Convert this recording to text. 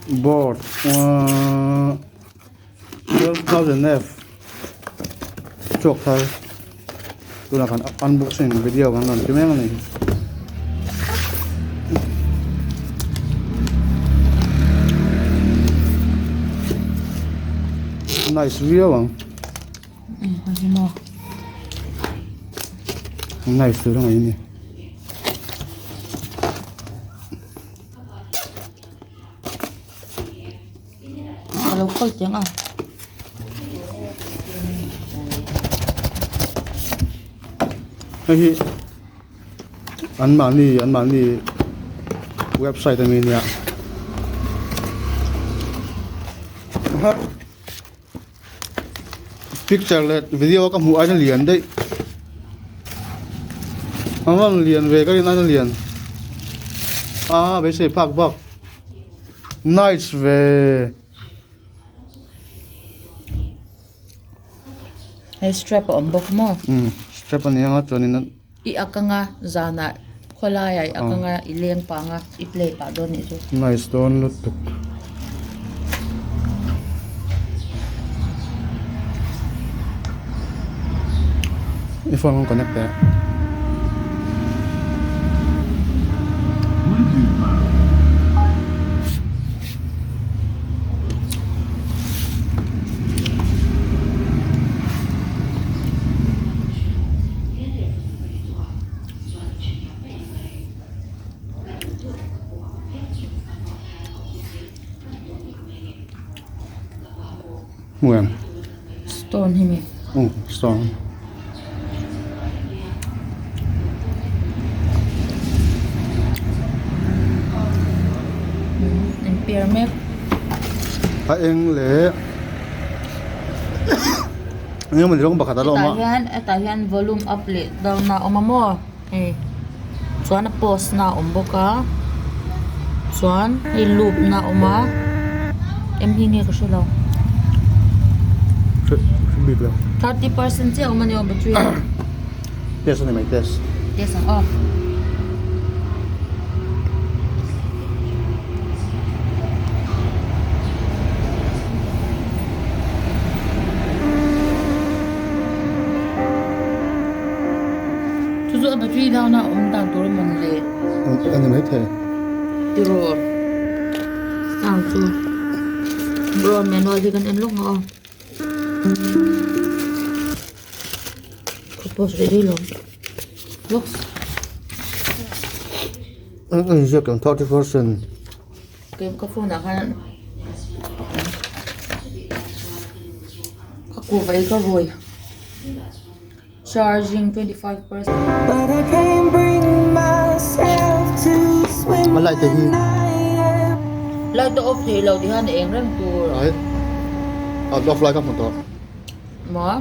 Board ahh 12000F chhuak thar tunah khan unboxing video kan rawn ti mek a ni. Nice viau ang. Nice tur a ngaih a ni. Ka lo call teh ang a. Hei hi anmahni anmahni website ami ania picture leh video a ka hmuh aiin a lian daih a rawn lian ve ka rin aiin a lian a beisei phak bak nice ve. Hei strap a awm bawk maw? Umm strap a ni ang a chuanin a. I ak anga zanah khawlaiah i ak anga i leng pah anga i play pah dawn nih chu. Nice dawn lutuk. I phone an connect teh. Hmu em? Stone hi mi. Umm stone. In pair mek. A eng leh eng emawni rawng pakhat a la awm a. Hetah hian hetah hian volume up leh down a awm a maw hei chuan a pause na a awm bawk a chuan hei loop na a awm a eng hi nge ka hre lo. 30% chiah a awm a ni aw battery. Test a ni mai test. Test ang aw. Chu chu a battery down a awm dan tur emaw ni le. A ni mai thei. Tiraw. Sound chu. Bro manual hi kan en lawk ang aw. Ka post ve daih lo box. Eng eng ziak ang 30%. Kei ka phone ah khan ka kuh vai ka vawi charging 25%. A light te hi. Light a off thei lo ti hian a eng reng tur. Ai off lai ka hmu tawh. Maw?